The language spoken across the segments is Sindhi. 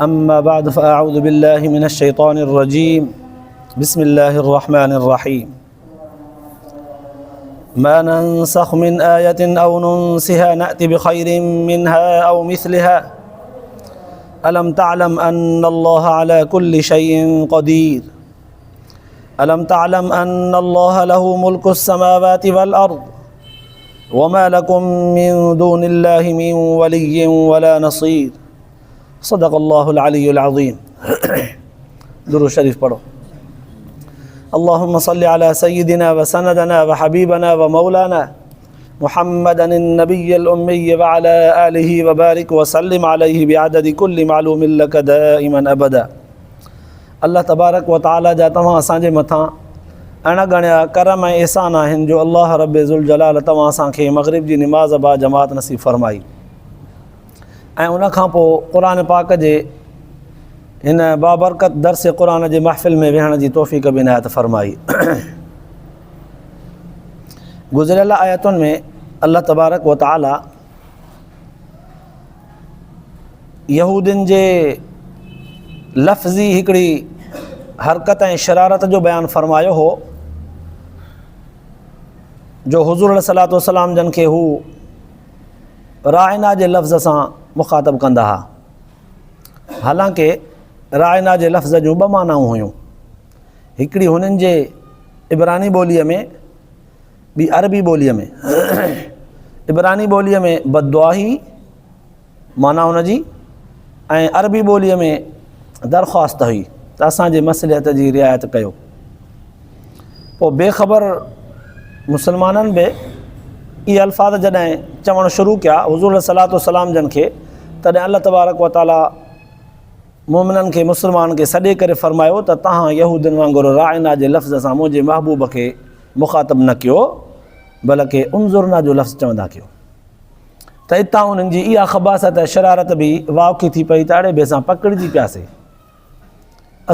أما بعد فأعوذ بالله من الشيطان الرجيم بسم الله الرحمن الرحيم ما ننسخ من آية أو ننسها نأتي بخير منها أو مثلها ألم تعلم أن الله على كل شيء قدير ألم تعلم أن الله له ملك السماوات والأرض وما لكم من دون الله من ولي ولا نصير صدق الله العلي العظيم درود شريف پڑھو اللهم صل على سيدنا وسندنا وحبيبنا ومولانا محمدا النبي الأمي وعلى آله وبارك وسلم عليه بعدد كل معلوم لك دائما أبدا الله تبارڪ و تعالي جا توهان اسان جي مٿان اڻ ڳڻيا ڪرم ۽ احسان آهن جو الله رب ذوالجلال توهان اسان کي مغرب جي نماز با جماعت نصيب فرمائي ۽ ان کان پوء قرآن پاڪ جي هن بابرڪت درس قرآن جي محفل ۾ ويهڻ جي توفيق به عنايت فرمائي. گذريل آيتن ۾ الله تبارڪ و تعالي يهودين جي لفظي هڪڙي حرڪت ۽ شرارت جو بيان فرمايو هو جو حضور عليه الصلوة والسلام جن کي هو راعنا جي لفظ سان مخاطب ڪندا ها حالانڪه راعنا جي لفظ جون ٻه معنائون هيون هڪڙي هنن جي عبراني ٻوليء ۾ ٻي عربي ٻوليء ۾. عبراني ٻوليء ۾ بددعا هئي معنيٰ ان جي ۽ عربي ٻوليء ۾ درخواست هئي ته اسان جي مصلحت جي رعايت ڪيو. پوء بي خبر مسلمانن به اهي الفاظ جڏهن چوڻ شروع ڪيا حضور عليه الصلوة والسلام جن کي تڏهن الله تبارڪ وتعاليٰ مؤمنن کي، مسلمانن کي، سڏي ڪري فرمايو ته توهان يهودين وانگر راعنا جي لفظ سان منهنجي محبوب کي مخاطب نه ڪيو بلڪه انظرنا جو لفظ چوندا ڪيو ته اتان انهن جي اها خباثت ۽ شرارت به واوکي ٿي پئي ته اڙي به اسان پڪڙجي پياسي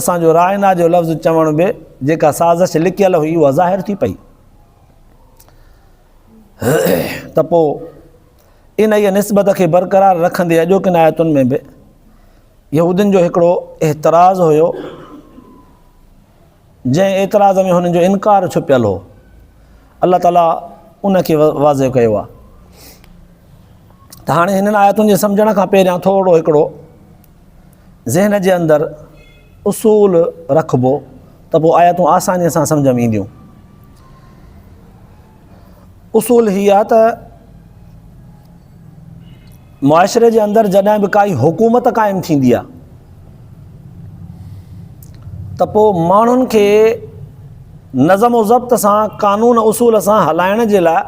اسان جو راعنا جو لفظ چوڻ به جيڪا سازش لڪيل هئي اها ظاهر ٿي پئي ته پوء انهيء نسبت کي برقرار رکندي اڄوڪين آيتن ۾ به يهودين جو هڪڙو اعتراض هيو، جنهن اعتراض ۾ هنن جو انڪار ڇپيل هو. الله تعاليٰ ان کي واضح ڪيو آهي ته هاڻي هنن آيتن جي سمجهڻ کان پهريان ٿورو هڪڙو ذهن جي اندر اصول رکبو ته پوء آيتون آسانيء سان سمجهه ۾ اينديون. اصول هي آهي ته معاشري جي اندر جڏهن به ڪائي حڪومت قائم ٿيندي آهي ته پوء ماڻهن کي نظم و ضبط سان قانون اصول سان هلائڻ جي لاء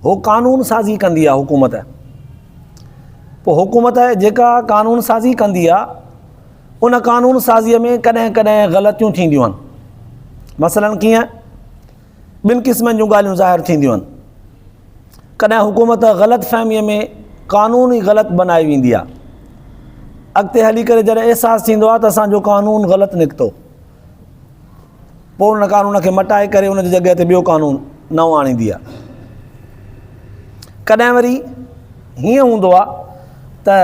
هو قانون سازي ڪندي آهي حڪومت پوء حڪومت جيڪا قانون سازي ڪندي آهي ان قانون سازي ۾ ڪڏهن ڪڏهن غلطيون ٿينديون آهن مثلا ڪيئن ٻن قسمن جون ڳالهيون ظاهر ٿينديون آهن. ڪڏهن حڪومت غلط فهميء ۾ قانون ئي غلط بنائي ويندي آهي. اڳتي هلي ڪري جڏهن احساس ٿيندو آهي ته اسان جو قانون غلط نڪتو پوء ان قانون کي مٽائي ڪري ان جي جڳهه تي ٻيو قانون نئون آڻيندي آهي. ڪڏهن وري هيئن هوندو آهي ته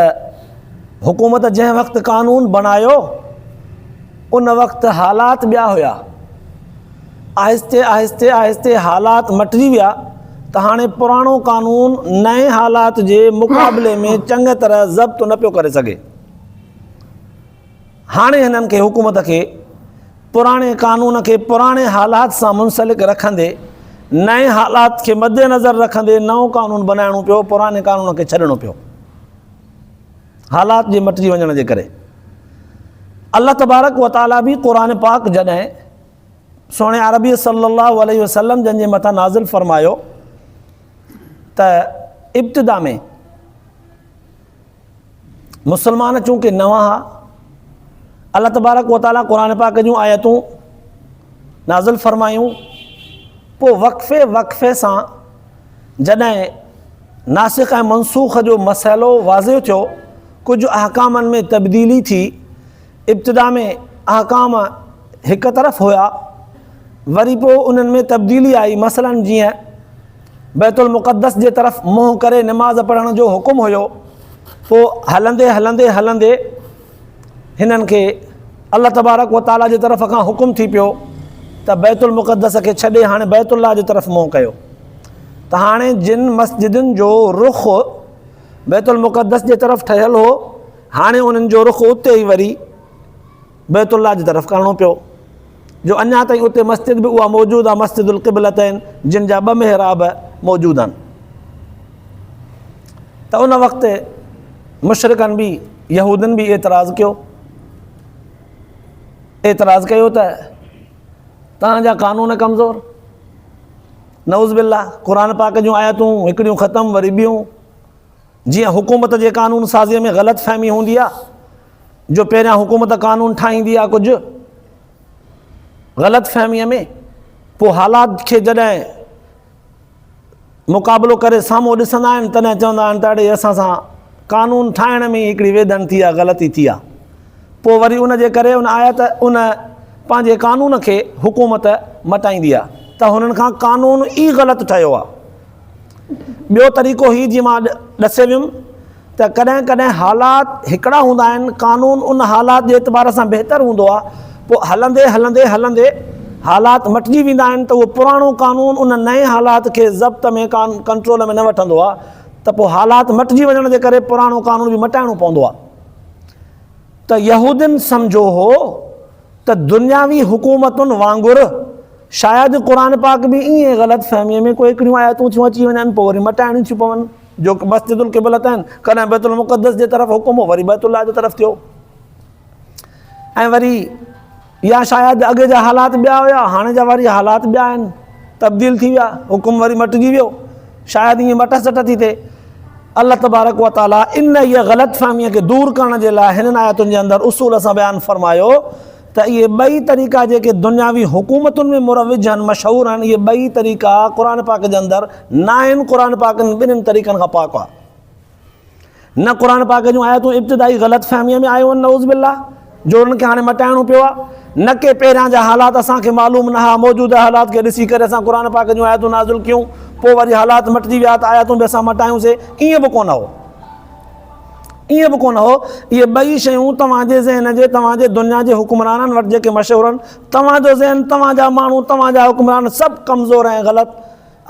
حڪومت جنهن وقت قانون بڻايو ان وقت حالات ٻيا هيا. آهستي آهستي آهستي حالات مٽجي ويا ته هاڻي پراڻو قانون نئين حالات جي مقابلي ۾ چڱي طرح ضبط نه پيو ڪري سگهي. هاڻي هنن کي حڪومت کي پراڻي قانون کي پراڻي حالات سان منسلڪ رکندي نئين حالات کي مدنظر رکندي نئون قانون بنائڻو پيو پراڻي قانون کي ڇڏڻو پيو. حالات جي مٽجي وڃڻ جي ڪري الله تبارڪ و تعالي به قرآن پاڪ جڏهن سهڻي عربي صلي الله عليه وسلم جن جي مٿان نازل فرمايو ته ابتدا ۾ مسلمان چونڪه نوان ها الله تبارڪ و تعالي قرآن پاڪ جون آيتون نازل فرمايون پوء وقفي وقفي سان جڏهن ناسخ ۽ منسوخ جو مسئلو واضح ٿيو، ڪجهه احڪامن ۾ تبديلي ٿي، ابتدا ۾ احڪام هڪ طرف هيا، وري پوء انهن ۾ تبديلي آئي، مثلاً جيئن بيت المقدس جي طرف منهن ڪري نماز پڙهڻ جو حڪم هيو، پوء هلندي هلندي هلندي هنن کي الله تبارڪ و تعاليٰ جي طرف کان حڪم ٿي پيو ته بيت المقدس کي ڇڏي هاڻي بيت الله جي طرف منهن ڪيو ته هاڻي جن مسجدن جو رخ بيت المقدس جي طرف ٺهيل هو هاڻي انهن جو رخ اتي ئي وري بيت الله جي طرف ڪرڻو پيو جو اڃا تائين اتي مسجد به اها موجود آهي مسجد القبلتين جن جا ٻه محراب موجود آهن ته ان وقت مشرڪن به يهودن به اعتراض ڪيو اعتراض ڪيو ته توهان جا قانون ڪمزور نعوذ بالله قرآن پاڪ جون آيتون هڪڙيون ختم وري ٻيون جيئن حڪومت جي قانون سازي ۾ غلط فهمي هوندي آهي جو پهريان حڪومت قانون ٺاهيندي آهي ڪجهه غلط فهميء ۾ پوء حالات کي جڏهن مقابلو ڪري سامهون ڏسندا آهن تڏهن چوندا آهن ته اڙي اسان سان قانون ٺاهڻ ۾ ئي هڪڙي ويڌن ٿي آهي غلطي ٿي آهي پوء وري ان جي ڪري ان آيت ان پنهنجي قانون کي حڪومت مٽائيندي آهي ته هنن کان قانون ئي غلط ٺهيو آهي. ٻيو طريقو هي جيئن مان ڏسي ويم ته ڪڏهن ڪڏهن حالات هڪڙا هوندا آهن قانون ان حالات جي اعتبار سان بهتر هوندو آهي پوء هلندي هلندي هلندي حالات مٽجي ويندا آهن ته اهو پراڻو قانون ان نئين حالات کي ضبط ۾ ڪنٽرول ۾ نه وٺندو آهي ته پوء حالات مٽجي وڃڻ جي ڪري پراڻو قانون به مٽائڻو پوندو آهي ته يهودين سمجهيو هو ته دنياوي حڪومتن وانگر شايد قرآن پاڪ به ائين غلط فهميء ۾ ڪو هڪڙيون آيتون ٿيون اچي وڃن پوء وري مٽائڻيون ٿيون پون جو مسجد القبلتين ڪڏهن بيت المقدس جي طرف حڪم هو وري بيت الله جي طرف ٿيو ۽ وري يا شايد اڳي جا حالات ٻيا هيا هاڻي جا وري حالات ٻيا آهن تبديل ٿي ويا حڪم وري مٽجي ويو شايد ائين مٽ سٽ ٿي ٿئي الله تبارڪ و تعالي انهيء غلط فهميء کي دور ڪرڻ جي لاء هنن آيتن جي اندر اصول سان بيان فرمايو ته اهي ٻئي طريقا جيڪي دنياوي حڪومتن ۾ مروج آهن، مشهور آهن، اهي ٻئي طريقا قرآن پاڪ جي اندر ناهن، قرآن پاڪ انهن ٻنهين طريقن کان پاڪ آهي. نه قرآن پاڪ جون آيتون ابتدائي غلط فهميء ۾ آيون آهن نعوذ بالله جو انهن کي هاڻي مٽائڻو پيو آهي، نه ڪي پهريان جا حالات اسان کي معلوم نه ها، موجوده حالات کي ڏسي ڪري اسان قرآن پاڪ جون آيتون نازل ڪيون، پوء وري حالات مٽجي ويا ته آيتون به اسان مٽايون سي، ائين به ڪونه هو. ائين به ڪونه هو. اهي ٻئي شيون توهان جي ذهن جي، توهان جي دنيا جي حڪمرانن وٽ جيڪي مشهور آهن، توهان جو ذهن، توهان جا ماڻهو، توهان جا حڪمران سڀ ڪمزور ۽ غلط.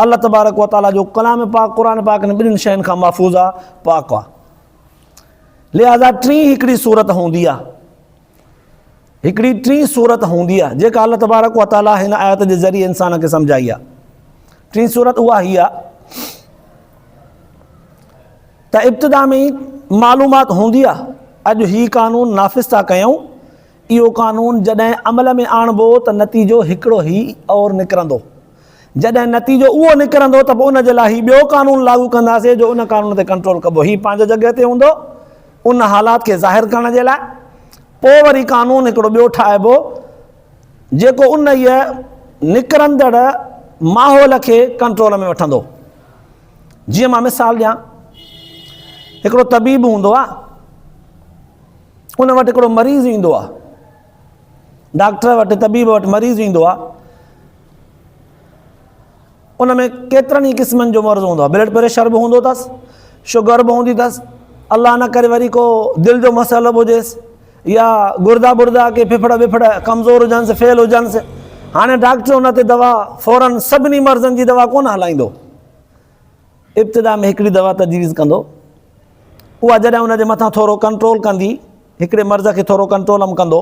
الله تبارڪ و تعاليٰ جو ڪلام پاڪ قرآن پاڪ انهن ٻنهين شين کان محفوظ آهي، پاڪ آهي. لهٰذا ٽين هڪڙي صورت هوندي آهي. هڪڙي ٽين صورت هوندي آهي جيڪا الله تبارڪ و تعاليٰ هن آيت جي ذريعي انسان کي سمجهائي آهي. ٽين صورت اها هي آهي ته ابتدا ۾ ئي معلومات هوندي آهي اڄ هي قانون نافذ ٿا ڪيون اهو قانون جڏهن عمل ۾ آڻبو ته نتيجو هڪڙو هي اور نڪرندو جڏهن نتيجو اهو نڪرندو ته پوء ان جي لاء هي ٻيو قانون لاڳو ڪنداسين جو ان قانون تي ڪنٽرول ڪبو. هي پنهنجي جڳهه تي هوندو ان حالات کي ظاهر ڪرڻ جي لاء، پوء وري قانون هڪڙو ٻيو ٺاهبو جيڪو انهيء نڪرندڙ ماحول کي ڪنٽرول ۾ وٺندو. جيئن مان مثال ڏيان، هڪڙو طبيب هوندو آهي، ان وٽ هڪڙو مريض ايندو آهي، ڊاڪٽر وٽ طبيب وٽ مريض ايندو آهي، ان ۾ ڪيترن ئي قسمن جو مرض هوندو آهي بلڊ پريشر به هوندو اٿس شگر به هوندي اٿس الله نه ڪري وري ڪو دل جو مسئلو به هجيس يا گردا بردا ڪي ڦڦڙ وڦڙ ڪمزور هجنس فيل هجنس هاڻي ڊاڪٽر ان تي دوا فورن سڀني مرضن جي دوا ڪونه هلائيندو ابتدا ۾ هڪڙي دوا تجويز ڪندو اها جڏهن ان جي مٿان ٿورو ڪنٽرول ڪندي هڪڙي مرض کي ٿورو ڪنٽرول م ڪندو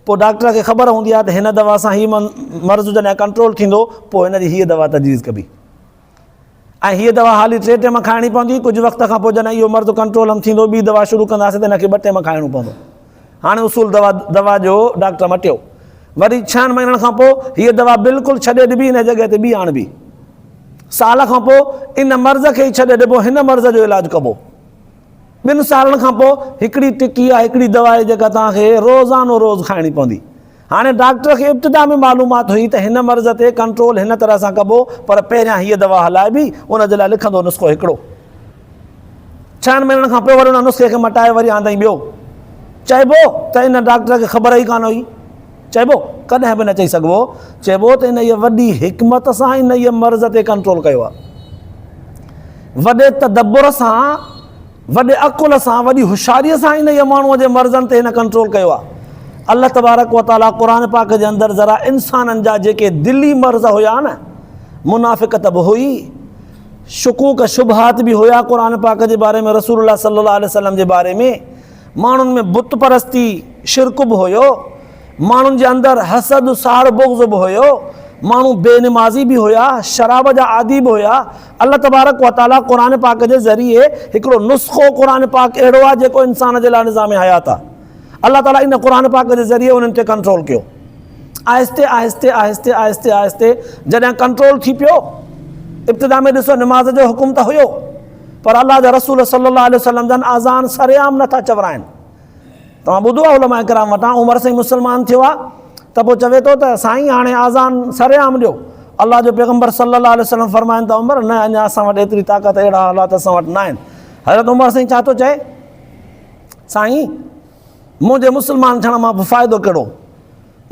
پوء ڊاڪٽر کي خبر هوندي آهي ته هن دوا سان هي مرض جڏهن ڪنٽرول ٿيندو پوء هن جي هيء دوا تجويز ڪبي ۽ هيء دوا حالي ٽي ٽيم کائڻي پوندي ڪجهه وقت کان پوء جڏهن اهو مرض ڪنٽرول م ٿيندو ٻي دوا شروع ڪنداسين ته هن کي ٻه ٽيم کائڻو پوندو هاڻي اصول دوا دوا جو ڊاڪٽر مٽيو وري ڇهن مهينن کان پوء هيء دوا بلڪل ڇڏي ڏبي هن جڳهه تي ٻي آڻبي سال کان پوء ان مرض کي ئي ڇڏي ڏبو هن مرض جو علاج ڪبو ٻن سالن کان پوء هڪڙي ٽڪي يا هڪڙي دوا آهي جيڪا توهان کي روزانو روز کائڻي پوندي. هاڻي ڊاڪٽر کي ابتدا ۾ معلومات هئي ته هن مرض تي ڪنٽرول هن طرح سان ڪبو پر پهريان هيء دوا هلائبي ان جي لاء لکندو نسخو هڪڙو. ڇهن مهينن کان پوء وري ان نسخي کي مٽائي وري آندائين ٻيو. چئبو ته ان ڊاڪٽر کي خبر ئي ڪانه هئي. چئبو؟ ڪڏهن به نه چئي سگهبو. چئبو ته انهيء وڏي حڪمت سان انهيء مرض تي ڪنٽرول ڪيو آهي. وڏي تدبر سان، وڏي عقل سان، وڏي هوشياريء سان انهيء ماڻهوء جي مرضن تي هن ڪنٽرول ڪيو آهي. الله تبارڪ و تعاليٰ قرآن پاڪ جي اندر ذرا انسانن جا جيڪي دلي مرض هيا نه، منافقت به هئي، شڪوڪ شبهات به هيا قرآن پاڪ جي باري ۾ رسول الله صلي الله عليه وسلم جي باري ۾، ماڻهن ۾ بت پرستي شرڪ به هيو، ماڻهن جي اندر حسد ساڙ بغض به هيو، ماڻهو بي نمازي به هيا، شراب جا عادي به هيا، الله تبارڪ و تعاليٰ قرآن پاڪ جي ذريعي هڪڙو نسخو قرآن پاڪ اهڙو آهي جيڪو انسان جي لاء نظام حيات آهي. الله تعاليٰ ان قرآن پاڪ جي ذريعي انهن تي ڪنٽرول ڪيو. آهستي آهستي آهستي آهستي آهستي جڏهن ڪنٽرول ٿي پيو، ابتدا ۾ ڏسو نماز جو حڪم ته هيو پر الله جا رسول صلي الله عليه وسلم جن اذان سرعام نٿا چورائن. توهان ٻڌو آهي علماء ڪرام وٽان عمر سائين مسلمان ٿيو آهي ته پوء چوي ٿو ته سائين هاڻي اذان سرعام ڏيو. الله جو پيغمبر صلي الله عليه وسلم فرمائن ته عمر نه اڃا اسان وٽ ايتري طاقت اهڙا حالات اسان وٽ نه آهن. حضرت عمر سائين ڇا ٿو چئي؟ سائين! منهنجي مسلمان ٿيڻ مان به فائدو ڪهڙو؟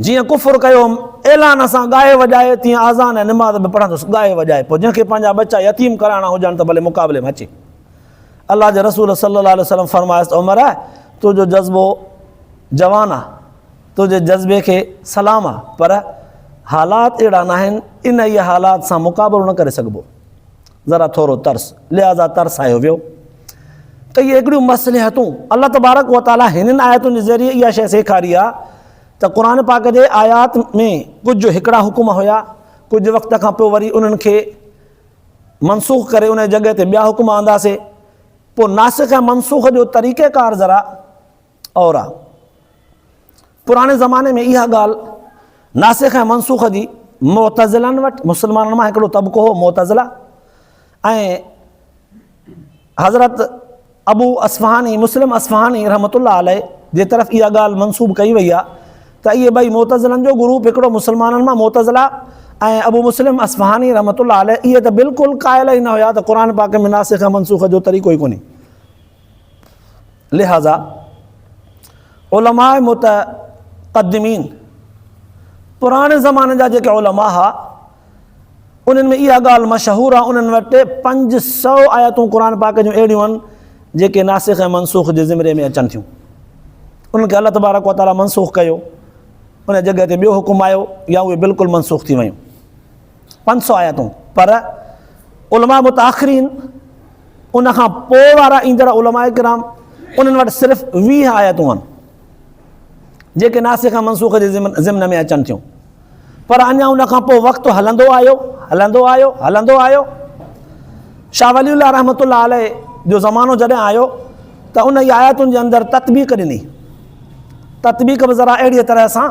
جيئن ڪفر ڪيو هوم اعلان سان ڳائي وڄائي، تيئن اذان ۽ نماز به پڙهندس ڳائي وڄائي. پوء جنهن کي پنهنجا ٻچا يتيم ڪرائڻا هجن ته ڀلي مقابلي ۾ اچي. الله جي رسول صلي الله عليه وسلم فرمايس ته عمر! تنهنجو جذبو جوان آ، تنهنجي جذبي کي سلام آ، پر حالات اهڙا ناهن، انهيء حالات سان مقابلو نه ڪري سگهبو. ذرا ٿورو ترس، لهٰذا ترسايو ويو ته اهي هڪڙيون مصلحتون الله تبارڪ و تعاليٰ هنن آيتن جي ذريعي اها شيء سيکاري آهي ته قرآن پاڪ جي آيات ۾ ڪجهه هڪڙا حڪم هيا، ڪجهه وقت کان پوء وري انهن کي منسوخ ڪري ان جي جڳهه تي ٻيا حڪم آنداسي، پوء ناسخ ۽ منسوخ جو طريقه ڪار ذرا اور آ. پراڻي زماني ۾ اها ڳالهه ناسخ ۽ منسوخ جي معتزلن وٽ، مسلمانن مان هڪڙو طبقو هو معتزله، ۽ حضرت ابو اصفهاني مسلم اصفهاني رحمت الله عليه جي طرف اها ڳالهه منسوب ڪئي وئي آهي ته اهي ٻئي معتزلن جو گروپ هڪڙو مسلمانن مان معتزله ۽ ابو مسلم اصفهاني رحمت الله عليه اهي ته بلڪل قائل ئي نه هيا ته قرآن پاڪ ۾ ناسخ ۽ منسوخ جو طريقو ئي ڪونهي. لهٰذا علماء متقدمين پراڻي زماني جا جيڪي علماء ها انهن ۾ اها ڳالهه مشهور آهي انهن وٽ 500 آيتون قرآن پاڪ جون اهڙيون آهن جيڪي ناسخ ۽ منسوخ جي زمري ۾ اچن ٿيون. انهن کي الله تبارڪ وتعاليٰ منسوخ ڪيو، ان جڳهه تي ٻيو حڪم آيو يا اهي بلڪل منسوخ ٿي ويون. 500 آيتون. پر علماء متاخرين ان کان پوء وارا ايندڙ علماء ڪرام انهن وٽ صرف 20 آيتون آهن جيڪي ناسخ ۽ منسوخ جي ضمن ۾ اچن ٿيون. پر اڃا ان کان پوء وقت هلندو آيو، هلندو آيو، هلندو آيو. شاهه ولي الله رحمة الله عليه جو زمانو جڏهن آيو ته ان ئي آيتن جي اندر تطبيق ڏني. تطبيق به ذرا اهڙيء طرح سان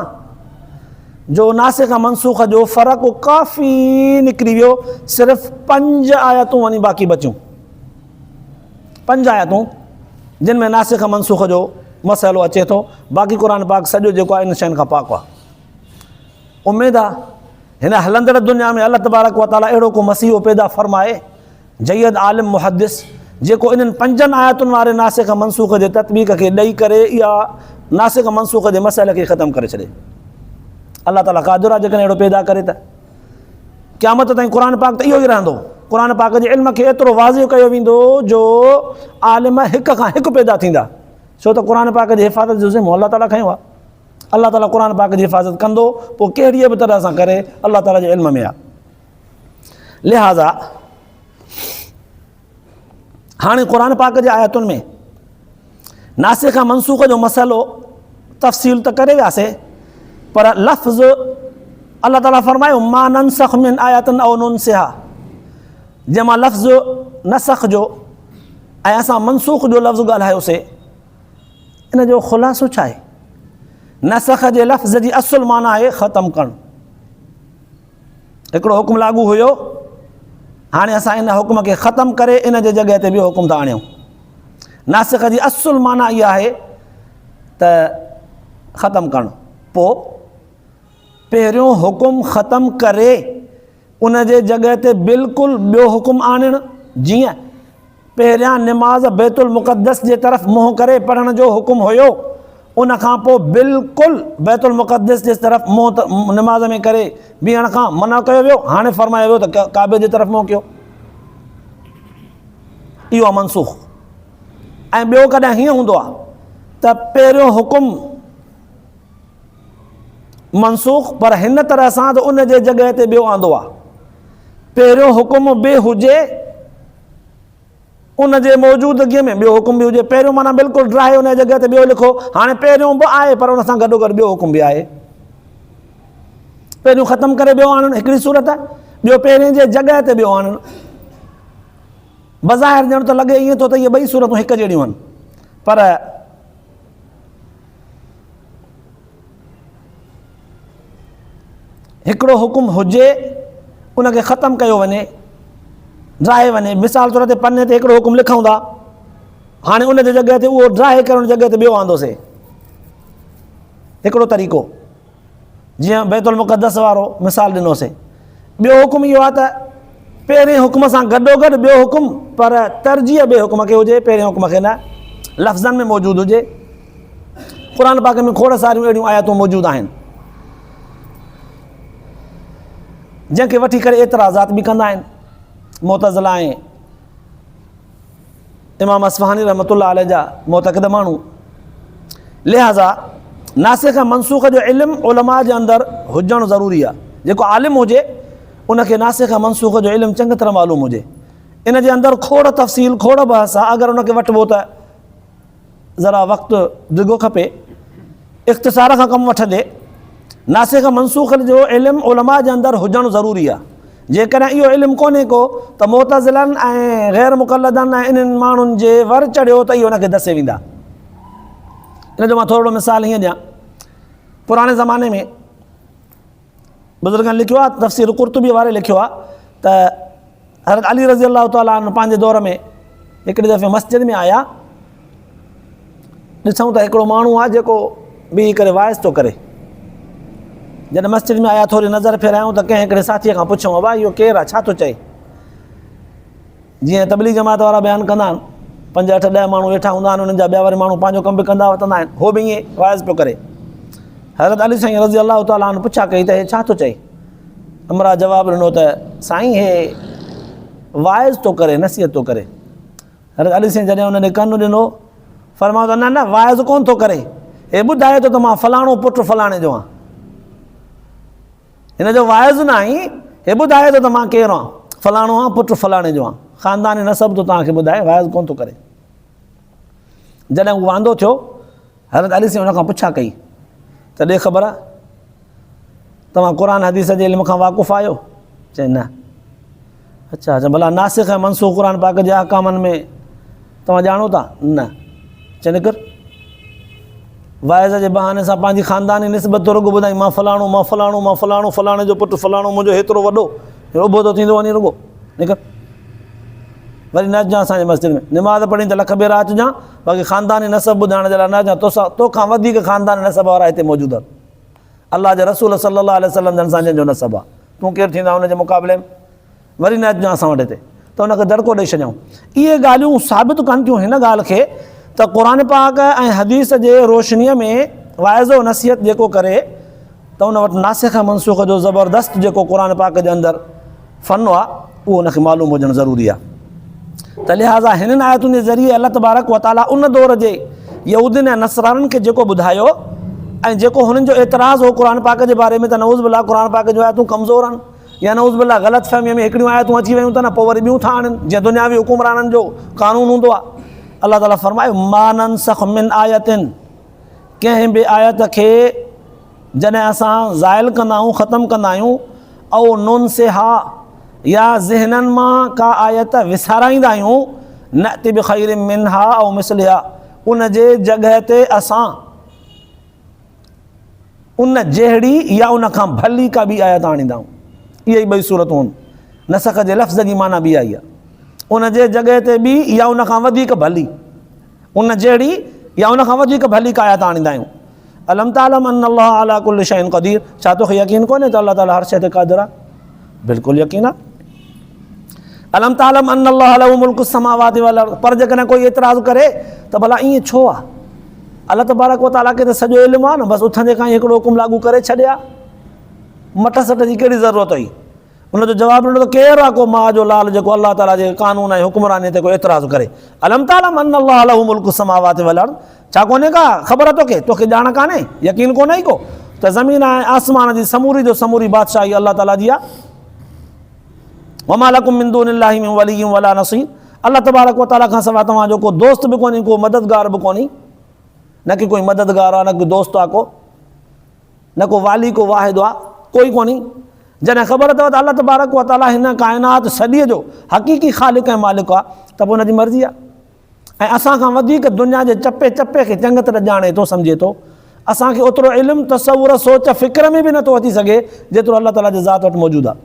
جو ناسخ ۽ منسوخ جو فرق ڪافي نڪري ويو، صرف پنج آيتون وڃي باقي بچيون. پنج آيتون جن ۾ ناسخ ۽ منسوخ جو مسئلو اچي ٿو، باقي قرآن پاڪ سڄو جيڪو آهي ان شين کان پاڪ آهي. اميد آهي هن هلندڙ دنيا ۾ الله تبارڪ وتعاليٰ اهڙو ڪو مسيحو پيدا فرمائي، جيد عالم محدث، جيڪو انهن پنجن آيتن واري ناسخ ۽ منسوخ جي تطبيق کي ڏئي ڪري اها ناسخ ۽ منسوخ جي مسئلي کي ختم ڪري ڇڏي. الله تعاليٰ قادر آهي جيڪڏهن اهڙو پيدا ڪري ته قيامت تائين قرآن پاڪ ته اهو ئي رهندو. قرآن پاڪ جي علم کي ايترو واضح ڪيو ويندو جو عالم هڪ کان هڪ پيدا ٿيندا، ڇو ته قرآن پاڪ جي حفاظت جو ذمو الله تعاليٰ کنيو آهي. الله تعاليٰ قرآن پاڪ جي حفاظت ڪندو، پوء ڪهڙيء به طرح سان ڪري، الله تعاليٰ جي علم ۾ آهي. لهٰذا هاڻي قرآن پاڪ جي آيتن ۾ ناسخ ۽ منسوخ جو مسئلو تفصيل ته ڪري وياسي، پر لفظ الله تعاليٰ فرمايو ما ننسخ من آيات او ننسها، جنهن مان لفظ نسخ جو ۽ اسان منسوخ جو لفظ ڳالهايوسي، ان جو خلاصو ڇا آهي؟ نسخ جي لفظ جي اصل معنيٰ آهي ختم ڪرڻ. هڪڙو حڪم لاڳو هيو، هاڻي اسان ان حڪم کي ختم ڪري ان جي جڳهه تي ٻيو حڪم ٿا آڻيون. ناسخ جي اصل معنيٰ اها آهي ته ختم ڪرڻ. پوء پهريون حڪم ختم ڪري ان جي جڳهه تي بلڪل ٻيو حڪم آڻڻ، جيئن پهريان نماز بيت المقدس جي طرف منهن ڪري پڙهڻ جو حڪم هيو، ان کان پوء بلڪل بيت المقدس جي طرف منهن نماز ۾ ڪري بيهڻ کان منع ڪيو ويو، هاڻي فرمايو ويو ته ڪعبي جي طرف منهن ڪيو. اهو آهي منسوخ. ۽ ٻيو ڪڏهن هيئن هوندو آهي ته پهريون حڪم منسوخ پر هن طرح سان ته ان جي جڳهه تي ٻيو آندو آ. پهريون حڪم به هجي ان جي موجودگيء ۾ ٻيو حڪم به هجي. پهريون معنيٰ بلڪل ڊاهي ان جي جڳهه تي ٻيو لکو. هاڻي پهريون به آهي پر ان سان گڏوگڏ ٻيو حڪم به آهي. پهريون ختم ڪري ٻيو آڻڻ هڪڙي صورت، ٻيو پهرين جي جڳهه تي ٻيو آڻڻ. بظاهر ڄڻ ته لڳي ائين ٿو ته اهي ٻئي صورتون هڪ جهڙيون آهن پر هڪڙو حڪم هجي ان کي ختم ڪيو وڃي ڊاهي وڃي مثال طور تي پني تي هڪڙو حڪم لکون ٿا هاڻي ان جي جڳهه تي اهو ڊاهي ڪري ان جڳهه تي ٻيو آندوسي هڪڙو طريقو جيئن بيت المقدس وارو مثال ڏنوسين. ٻيو حڪم اهو آهي ته پهرين حڪم سان گڏوگڏ ٻيو حڪم پر ترجيح ٻئي حڪم کي هجي پهرين حڪم کي نه لفظن ۾ موجود هجي. قرآن پاڪ ۾ کوڙ ساريون اهڙيون آيتون موجود آهن جنهن کي وٺي ڪري اعتراضات به ڪندا آهن معتزله ۽ امام اصفهاني رحمة الله عليه جا معتقد ماڻهو. لهٰذا ناسخ ۽ منسوخ جو علم علماء جي اندر هجڻ ضروري آهي. جيڪو عالم هجي ان کي ناسخ ۽ منسوخ جو علم چڱي طرح معلوم هجي. ان جي اندر کوڙ تفصيل کوڙ بحث آهي اگر ان کي وٺبو ته ذرا وقت ڊگهو کپي. اختصار کان ڪم وٺندي ناسخ ۽ منسوخ جو علم علماء جي اندر هجڻ ضروري آهي. جيڪڏهن اهو علم ڪونهي ڪو ته معتزلن ۽ غير مقلدن ۽ انهن ماڻهن جي ور چڙهيو ته اهي ان کي دسي ويندا. ان جو مان ٿورڙو مثال هيئن ڏيان. پراڻي زماني ۾ بزرگن لکيو آهي تفسير قرطبي واري لکيو آهي ته حضرت علي رضي الله تعالٰي عنه پنهنجي دور ۾ هڪڙي دفعي مسجد ۾ آيا ڏسون ته هڪڙو ماڻهو آهي جيڪو بيهي ڪري واعظ ٿو ڪري جڏهن مسجد ۾ آيا ٿوري نظر ڦيرايون ته ڪنهن هڪڙي ساٿيء کان پڇيون ابا اهو ڪير آهي ڇا ٿو چئي جيئن تبليغ جماعت وارا بيان ڪندا آهن پنج اٺ ڏهه ماڻهو ويٺا هوندا آهن انهن جا ٻيا وري ماڻهو پنهنجو ڪم به ڪندا وتندا آهن هو به ائين واعظ پيو ڪري حضرت علي سائين رضي الله تعالٰي عنه پڇا ڪئي ته هي ڇا ٿو چئي امرا جواب ڏنو ته سائين هي واعظ ٿو ڪري نصيحت ٿو ڪري حضرت علي سائين جڏهن ان ڏي ڪن ڏنو فرمايو ته نه نه واعظ ڪون ٿو ڪري هي ٻڌائي ٿو ته مان فلاڻو پٽ فلاڻي جو آهيان هن جو واعظ نه آهين هي ٻڌائي ٿو ته مان ڪير آهيان فلاڻو آهيان پٽ فلاڻي جو آهيان خانداني نسب ٿو توهان کي ٻڌائي واعظ ڪون ٿو ڪري جڏهن هو واندو ٿيو حضرت علي سائين ان کان پڇا ڪئي ته ڏي خبر توهان قرآن حديث جي علم کان واقف آهيو؟ چيائين نه. اڇا اڇا ڀلا ناسخ ۽ منسوخ قرآن پاڪ جي احڪامن ۾ توهان ڄاڻو ٿا؟ نه. چي نڪر. واعظ جي بهاني سان پنهنجي خانداني نسبت ٿو رڳو ٻڌائين مان فلاڻو مان فلاڻو مان فلاڻو فلاڻي جو پٽ فلاڻو منهنجو هيترو وڏو اڀو ٿو ٿيندو وڃي رڳو نڪر. وري نه اچجان اسان جي مسجد ۾ نماز پڙهين ته لک ڀيرا اچجان باقي خانداني نسب ٻڌائڻ جي لاء نه اچجان توسان توکان وڌيڪ خانداني نسب وارا هتي موجود آهن. الله جي رسول صلي الله عليه وسلم جن سان جن جو نسب آ تون ڪير ٿيندو ان جي مقابلي ۾ وري نه اچجان اسان وٽ هتي ته ان کي دڙڪو ڏئي ڇڏيائون اهي ڳالهيون ثابت ڪن ٿيون هن ڳالهه کي ته قرآن پاڪ ۽ حديث جي روشنيء ۾ واعظ و نصيحت جيڪو ڪري ته ان وٽ ناسخ ۽ منسوخ جو زبردست جيڪو قرآن پاڪ جي اندر فن آ اهو ان کي معلوم هجڻ ضروري آ ته لهٰذا هنن آيتن جي ذريعي الله تبارڪ و تعاليٰ ان دور جي يهودين ۽ نصرانن کي جيڪو ٻڌايو ۽ جيڪو هنن جو اعتراض هو قرآن پاڪ جي باري ۾ ته نعوذ بالله قرآن پاڪ جون آيتون ڪمزور آهن يا نعوذ بالله غلط فهميء ۾ هڪڙيون آيتون اچي ويون ته نه پوء وري ٻيون ٿا آڻين جيئن دنياوي حڪمرانن جو قانون هوندو آهي الله تعاليٰ فرمايو ما ننسخ من آيت ڪنهن به آيت کي جڏهن اسان زائل ڪندا آهيون، ختم ڪندا آهيون، او ننسها يا ذهنن مان ڪا آيت وسارائيندا آهيون، نأت بخير منها او مثلها ان جي جڳهه تي اسان ان جهڙي يا ان کان ڀلي ڪا ٻي آيت آڻيندا آهيون. اهي ئي ٻئي صورتون آهن. نسخ جي لفظ جي معنيٰ ٻي آئي آهي. ان جي جڳهه تي ٻي يا ان کان وڌيڪ ڀلي. ان جهڙي يا ان کان وڌيڪ ڀلي ڪا آيت آڻيندا آهيون. الم تعلم ان الله علي ڪل شيء قدير ڇا توکي يقين ڪونهي ته الله تعالي هر شيء تي قادر آهي؟ بلڪل يقين آهي. الم تعلم ان الله له ملڪ السماوات والارض پر جيڪڏهن ڪوئي اعتراض ڪري ته ڀلا ائين ڇو آهي؟ الله تبارڪ و تعالي کي ته سڄو علم آهي نه بس اٿندي کان ئي هڪڙو حڪم لاڳو ڪري ڇڏي ها مٽ سٽ جي ڪهڙي ضرورت هئي؟ ان جو جواب ڏنو ته ڪير آ ڪو ماء جو لال جيڪو الله تعاليٰ جي قانون ۽ حڪمرانيء تي ڪو اعتراض ڪري؟ الم تعلم ان الله له ملڪ السماوات والارض ڇا ڪونهي ڪا خبر توکي؟ توکي ڄاڻ ڪانهي؟ يقين ڪونهي ڪو؟ ته زمين ۽ آسمان جي سموري جو سموري بادشاهي الله تعاليٰ جي آهي. وما لڪم من دون الله من ولي ولا نصير الله تبارڪ وتعاليٰ کان سواء توهان جو ڪو دوست به ڪونهي ڪو مددگار به ڪونهي نه ڪي ڪوئي مددگار آهي نه ڪو دوست آهي ڪو نه ڪو والي ڪو واحد آهي ڪوئي ڪونهي جڏهن خبر اٿو ته الله تبارڪ وتعاليٰ هن ڪائنات سڄيء جو حقيقي خالق ۽ مالڪ آهي ته پوء ان جي مرضي آهي ۽ اسان کان وڌيڪ دنيا جي چپي چپي کي چڱ طرح ڄاڻي ٿو سمجهي ٿو. اسان کي اوترو علم، تصور، سوچ، فڪر ۾ به نٿو اچي سگهي جيترو الله تعاليٰ جي ذات وٽ موجود آهي.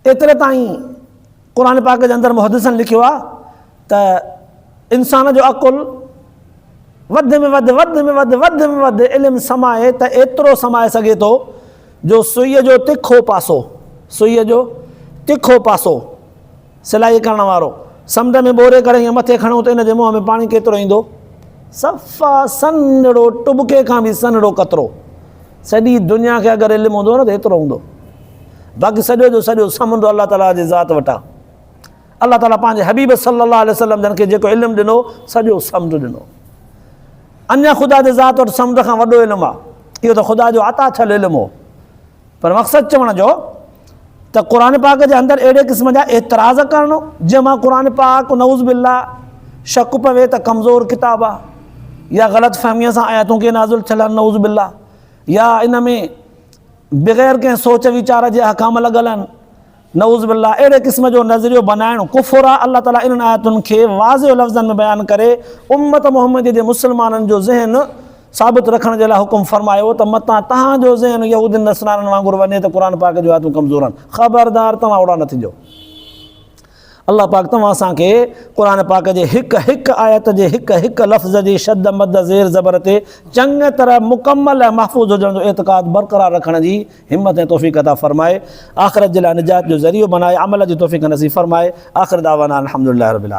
ايتري تائين قرآن پاڪ جي اندر محدثن لکيو آهي ته انسان جو عقل وڌ ۾ وڌ وڌ ۾ وڌ وڌ ۾ وڌ علم سمائي ته ايترو سمائي سگهي ٿو جو سوئي جو تکو پاسو سوئي جو تکو پاسو سلائي ڪرڻ وارو سمنڊ ۾ ٻوري ڪري ائين مٿي کڻون ته ان جي منهن ۾ پاڻي ڪيترو ايندو؟ صفا سنهڙو ٽٻڪي کان به سنهڙو قطرو. سڄي دنيا کي اگر علم هوندو نه ته ايترو هوندو. باقي سڄو جو سڄو سمنڊ الله تعاليٰ جي ذات وٽ آهي. الله تعاليٰ پنهنجي حبيب صلي الله عليه وسلم جن کي جيڪو علم ڏنو سڄو سمنڊ ڏنو. اڃا خدا جي ذات وٽ سمنڊ کان وڏو علم آهي. اهو ته خدا جو عطا ٿيل علم هو. پر مقصد چوڻ جو ته قرآن پاڪ جي اندر اهڙي قسم جا اعتراض ڪرڻ جنهن مان قرآن پاڪ نعوذ بالله شڪ پوي ته ڪمزور ڪتاب آ يا غلط فهميء سان آيتون ڪي نازل ٿيل آهن نعوذ بالله يا ان ۾ بغير ڪنهن سوچ ويچار جي احڪام لڳل آهن نعوذ بالله اهڙي قسم جو نظريو بنائڻ ڪفر آهي، الله تعالي انهن آيتن کي واضح لفظن ۾ بيان ڪري امت محمدي جي مسلمانن جو ذهن ثابت رکڻ جي لاء حڪم فرمايو ته متان توهان جو ذهن يهودين نصرانن وانگر وڃي ته قرآن پاڪ جون آيتون ڪمزور آهن خبردار توهان اهڙا نه ٿجو. الله پاڪ توهان اسان کي قرآن پاڪ جي هڪ هڪ آيت جي هڪ هڪ لفظ جي شد مد زير زبر تي چڱي طرح مڪمل ۽ محفوظ هجڻ جو اعتقاد برقرار رکڻ جي همت ۽ توفيق عطا فرمائي آخرت جي لاء نجات جو ذريعو بنائي عمل جي توفيق نصيب فرمائي آخر دعوانا الحمدلله رب العالمين.